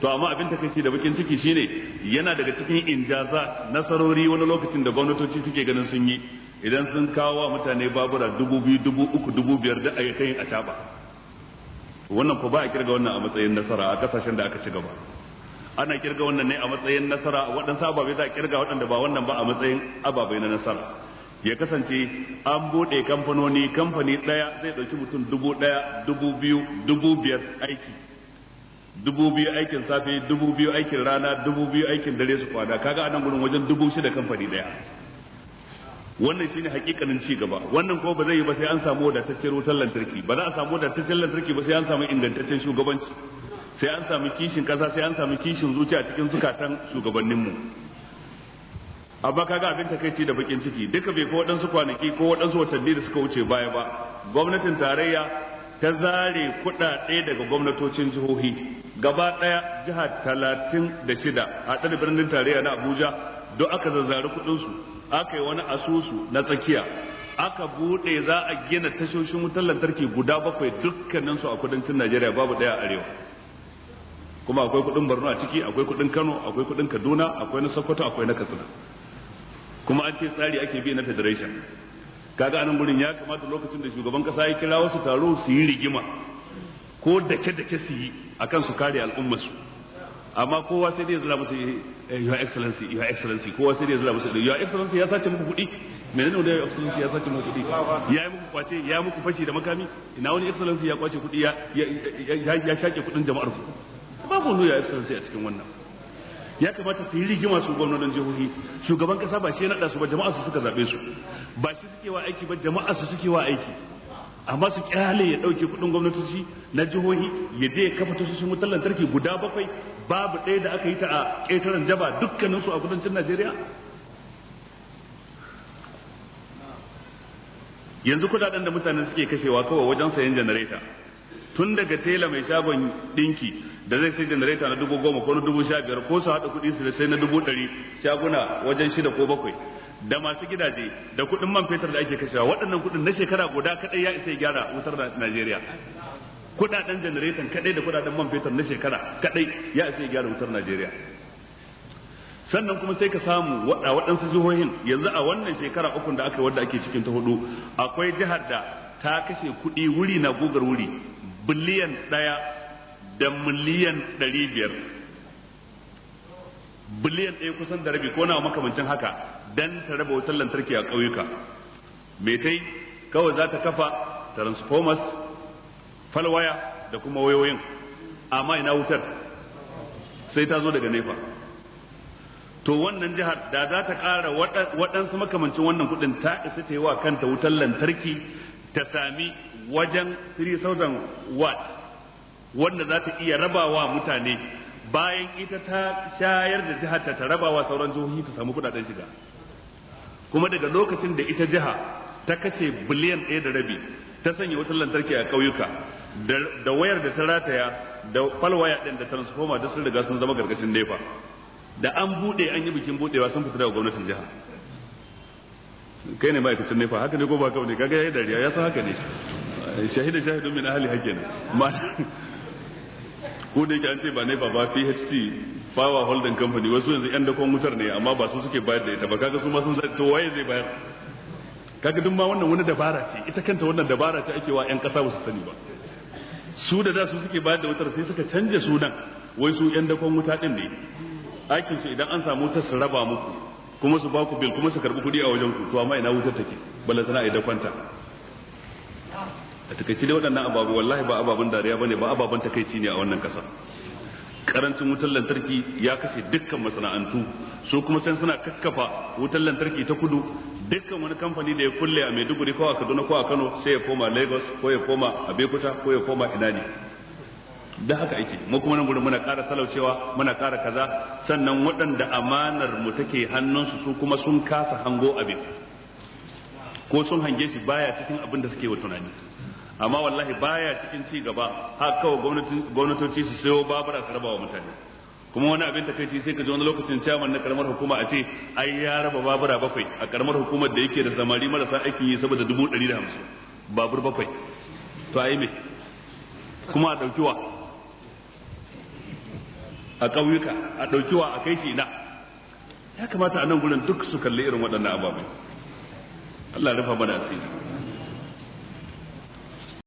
To amma abin takaici da bakin ciki shine yana daga cikin injaza nasarori wani lokacin da gwamnatoci suke ganin sun yi idan sun kawo wa mutane babura 2000, 3000, 5000 da ayyukan a caba. Wannan ko ba a kirga wannan a matsayin nasara a kasashen da aka ci gaba. Ana kirga wannan ne a matsayin nasara, waɗansu ababai za a kirga waɗanda ba wannan ba a matsayin ababai na nasara. Ya kasance an buɗe kamfanoni, kamfani ɗaya zai ɗauki mutum 1000, 2000, 5000 aiki, 2000 aikin safe, 2000 aikin rana, 2000 aikin dare su kwana. Kaga anan gurin wajen 6000 kamfani ɗaya. Wannan shine hakikanin ci gaba. Wannan kuma ba zai yi ba sai an samu wadataccen wutar lantarki. Ba za a samu wadataccen lantarki ba sai an samu ingantaccen shugabanci, sai an samu kishin kasa, sai an samu kishin zuciya cikin zukatan shugabanninmu. Amma kaga abin takaici da bakin ciki, duka bai ko waɗansu kwanaki ko waɗansu watanni da suka wuce baya ba, gwamnatin tarayya ta zare kuɗaɗe daga gwamnatocin jihohi gaba ɗaya. Jiha 36 a ɗan birnin tarayya na Abuja don aka zazzari kuɗinsu, aka yi wani asusu na tsakiya, aka buɗe za a gina tashoshin wutar lantarki guda 7, dukkaninsu a kudancin Najeriya, babu ɗaya a arewa. Kuma akwai kuɗin Borno a ciki, akwai kuɗin Kano, akwai kuɗin Kaduna, akwai na Sokoto, akwai na Katsina. Kuma an ce tsari ake bi na federation. Kaga anan gurin ya kamata lokacin da shugaban kasa ya kira wasu taro su yi rigima ko dake-dake su yi akan su kare al'ummar su. Amma kowa sai dai zura musu "Your Excellency, Your Excellency". Kowa sai dai zura musu "Your Excellency". Ya sace muku kuɗi? Menene da "Your Excellency"? Ya sace muku kuɗi, ya yi muku kwace, ya muku fashi da makami. Ina wani Excellency ya kwace kuɗi, ya shake kuɗin jama'ar ku? Babu wani "Your Excellency" a cikin wannan. Ya kamata su yi rigima su gwamnonin jihohi. Shugaban kasa ba shi ya naɗa su ba, jama'a su suka zaɓe su. Ba shi suke wa aiki ba, jama'a su suke wa aiki. Amma su kyale ya ɗauke kuɗin gwamnatoci na jihohi ya je ya kafa tashoshin wutar lantarki guda 7, babu ɗaya da aka yi ta a ƙetaren jaba, dukkaninsu a kudancin Najeriya. Yanzu kudaden da mutane suke kashewa kawai wajen sayan janareta, tun daga tela mai shagon dinki da zai sai janareta na 10,000 ko na 15,000, ko su haɗa kuɗi su sai na 100,000, shaguna wajen 6 ko 7, da masu gidaje, da kuɗin man fetur da ake kashewa, waɗannan kuɗin na shekara guda kaɗai ya isa ya gyara wutar Najeriya. Kuɗaɗen janaretan kaɗai da kuɗaɗen man fetur na shekara kaɗai ya isa ya gyara wutar Najeriya. Sannan kuma sai ka samu waɗansu jihohin yanzu a wannan shekara 3 da aka yi wadda ake cikin ta 4, akwai jihar da ta kashe kuɗi wuri na gugar wuri 1.5 biliyan, 1.5 biliyan kusan da rabi ko na makamancin haka, dan ta raba wutar lantarki a ƙauyuka. Me tai? Kawai za ta kafa transformers, falwaya da kuma wayoyin, amma ina wutar? Sai ta zo daga NEPA. To wannan jihar da za ta ƙara waɗansu makamancin wannan kuɗin, ta isa ta yi wa kanta wutar lantarki, ta sami wajen 3000 watt wanda za ta iya rabawa mutane. Bayan ita ta shayar da jihar ta, ta rabawa sauran jihohi, ta samu kudaden shiga. Kuma daga lokacin da ita jiha ta kashe 1.5 biliyan ta sanya wutar lantarki a ƙauyuka, da wayar da ta rataya da falwaya ɗin da transformer da sun riga sun zama gargashin NEPA. Da an buɗe, an yi bikin buɗewa, sun fita daga gwamnatin jiha. Kai ne ma'aikacin NEPA, haka ne ko ba kawai ne? Kaga yayi dariya, ya san haka ne. Shahida shahidun min ahli hakina. Ma ko da yake an ce ba NEPA ba, PHC, Power Holding Company, wasu yanzu yan dakon wutar ne, amma ba su suke bayar da ita ba. Kaga su ma sun, to waye zai bayar? Kaga duk ma wannan wani dabara ce, ita kanta wannan dabara ce ake wa yan kasa ba su sani ba. Su da da su suke bayar da wutar, sai suka canja sunan, wai su yan dakon wuta din ne. Aikin su idan an samu wutar su raba muku, kuma su baku bill, kuma su karbi kuɗi a wajen ku. To amma ina wutar take, ballantana a dakwanta? A takaici dai waɗannan ababu wallahi ba ababen dariya bane ba, ababen takaici ne a wannan ƙasa. Karancin wutar lantarki ya kashe dukkan masana'antu. Su kuma sai suna kakkafa wutar lantarki ta kudu. Dukkan wani kamfani da ya kulle a Maiduguri ko a Kaduna ko a Kano, sai ya koma Lagos ko ya koma Abeokuta ko ya koma ina ne. Da haka ake. Mu kuma nan gurin muna ƙara talaucewa, muna ƙara kaza. Sannan waɗanda amanar mu take hannunsu, su kuma sun kasa hango abin, ko sun hange shi baya cikin abin da suke wa tunani. Amma wallahi baya cikin ci gaba har kawai gwamnatoci su sayo babura su raba wa mutane. Kuma wani abin takaici, sai ka ji wani lokacin chairman na karamar hukuma a ce ai ya raba babura 7 a karamar hukumar da yake da samari marasa aikin yi saboda 150,000. Babur 7, to ai me kuma a dauki wa? A ƙauyuka a ɗauki wa a kai shi ina? Ya kamata a nan gurin duk su kalli irin waɗannan ababai. Allah rufa mana asiri.